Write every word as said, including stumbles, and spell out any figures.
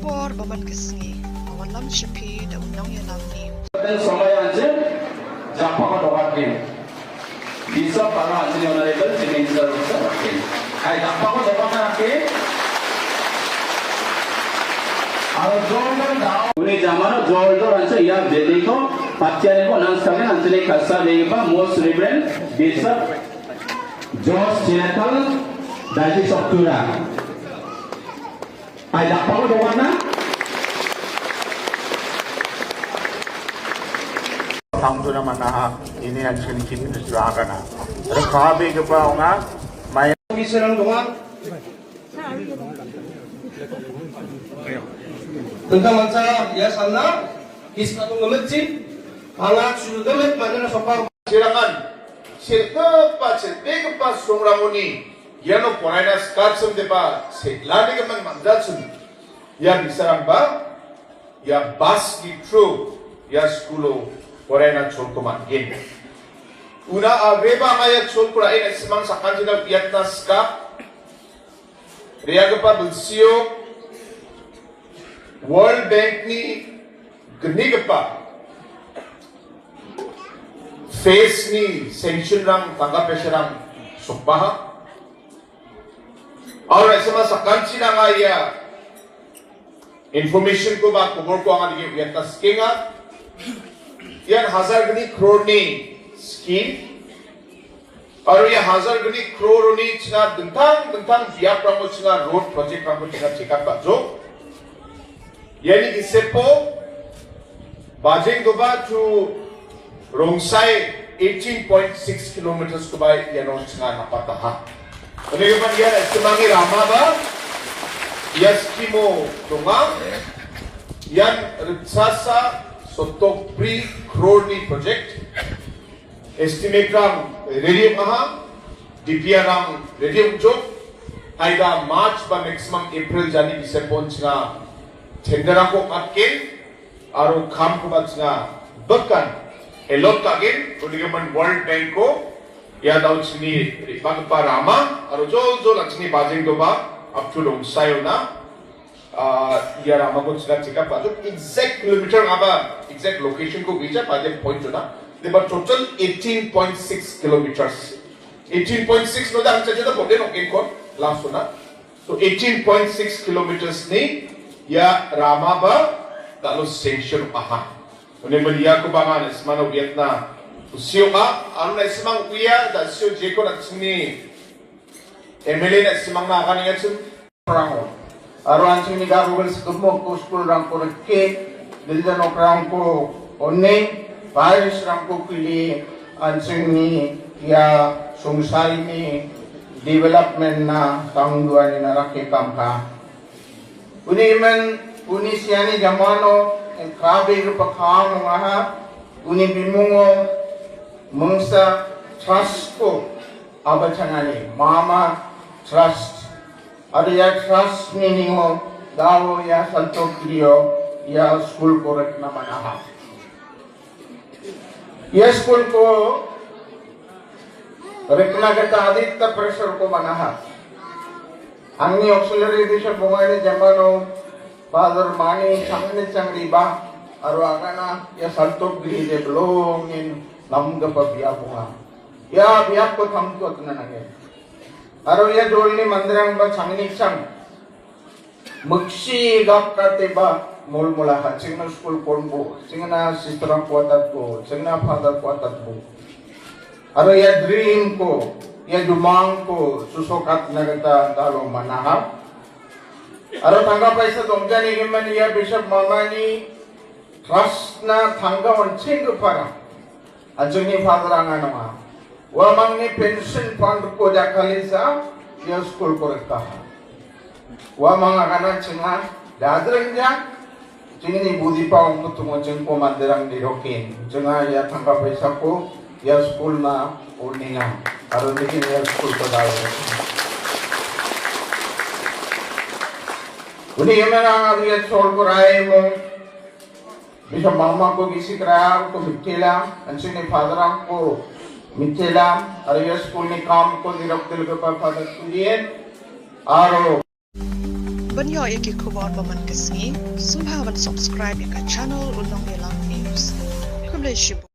Por baman kesengi, awan lam shepi da unang ya lamni. Samaya anjir, japako dogatni. Bisa para anjir honorable, Chief Minister bisa rakin. Hai, japako dogatna rakin. Aro jol jol dao. Uni jamano jol jol anjir ya building ko, patiani ko nang sekali anjir ni kasa degi pa, Most Reverend Bishop George Chinatal, Diocese of Tura. Ai, dakpako dongan na? Tangtuna manaha, ini yang sini kimi serahkan. Rekabi ke pa onga, maya. Biserang dongan. Tentang mansa, ya sana, kisah tu ngemet sih, anak sudah ngemet mana sopa. Silakan, silkepa, silkepa songrangoni, iano poraina skatchim deba, setlani kemen manjachim. Ia bisarangba, ia bus ni through, ia skulo poraina cholko man-gen. Una agreba anga ia cholko ra·e na·simang sakantina uiatna ska. Re·anggipa bilsio World Bank ni gnigipa phase ni sanction rang tangka pesarang sokbaha. Aro na·sima sakantina anga ia information ko ba kobor ko anga dike uiatna sikenga. Ian hajar gni crore ni scheme. Aro ia hajar gni crore ni chinga dingtang dingtang biaprango chinga road project rangko chinga chekat bajok. Iani gisepo Bajengdoba to Rongsai eighteen point six kilometers koba iano chinga napataha. Unigimin ia simangi ramaba ia skimo donga. Ian ritsasa sotok bri crore ni project. Estimate rang ready ong·aha, D P R rang ready ong·jok, aida March ba maximum April jani bisepon chinga tender rangko ong·atgen, aro kamkoba chinga bikan, allot ka·gen, unigimin World Bank ko ia dao chini re·bagipa rama, aro joljol an·chingni Bajengdoba up to Rongsaona, ah, ia ramako chinga check up ka·jok, exact kilometer ong·aba, exact location ko gija, baden point jona. Deba total eighteen point six kilometers. Eighteen point six node ang chacha da boden ong·genkon, last ona. So eighteen point six kilometers ni ia ramaba dalo sanction ong·aha. Unigimin iakoba anga na·simano uiatna kusi ong·a, aro na·simang uia, da·sio jeko na·simni M L A na·simangna aganengachim. Aro an·chingni garogel sikgimoko skulrangko rike, gilja nokrangko one, parish-rangko kile, an·chingni ia songsaini development-na tangduanina rake kamka. Unigimin, uni siani jamano krabegipa kam ong·aha, uni bimungo mingsa trust-ko abachanani, Mama Trust. Aro ia trust-ni ningo dao ia saltokgrio ia skulko rikna man·aha. Ia skulko rikna gita adita pressure-ko man·aha. Angni auxiliary bishop ong·ani jambano Father Mani changni changriba aro agana ia saltokgri de bilongin namgipa biap ong·a. Ia biapko tamsuatna nangen. Aro ia jolni manderangba changni chang miksi gapkateba molmolaha, chingna skul ponbo, chingna sister-rang kuatatbo, chingna father kuatatbo. Aro ia dream-ko, ia jumangko susokatna gita dalo man·aha. Aro tangka paisa dongjani gimin ia Bishop Mamani trust-na tangka on·chenggiparang an·chingni padrang anonga. Uamangni pension fund-ko jakkalesa ia skulko rikaha. Uamang agana chinga dadrengja, chingni budipa ongkutungo chingko manderang dirokin. Chinga ia tangka paisako ia skulna on·enga. Aro nigin ia skulko dal-, uni emerang aro ia skulko raimo. Bishop Mamako gisikrangko mitela, an·chingni padrangko mitela, aro ia skulni kamko nirok dilgipa Father Tulien, aro Ban yo agi khobor ba man ka sngi, sngewbha ban subscribe ïa ka channel Ulnong Ïalam News. Khublei shibun.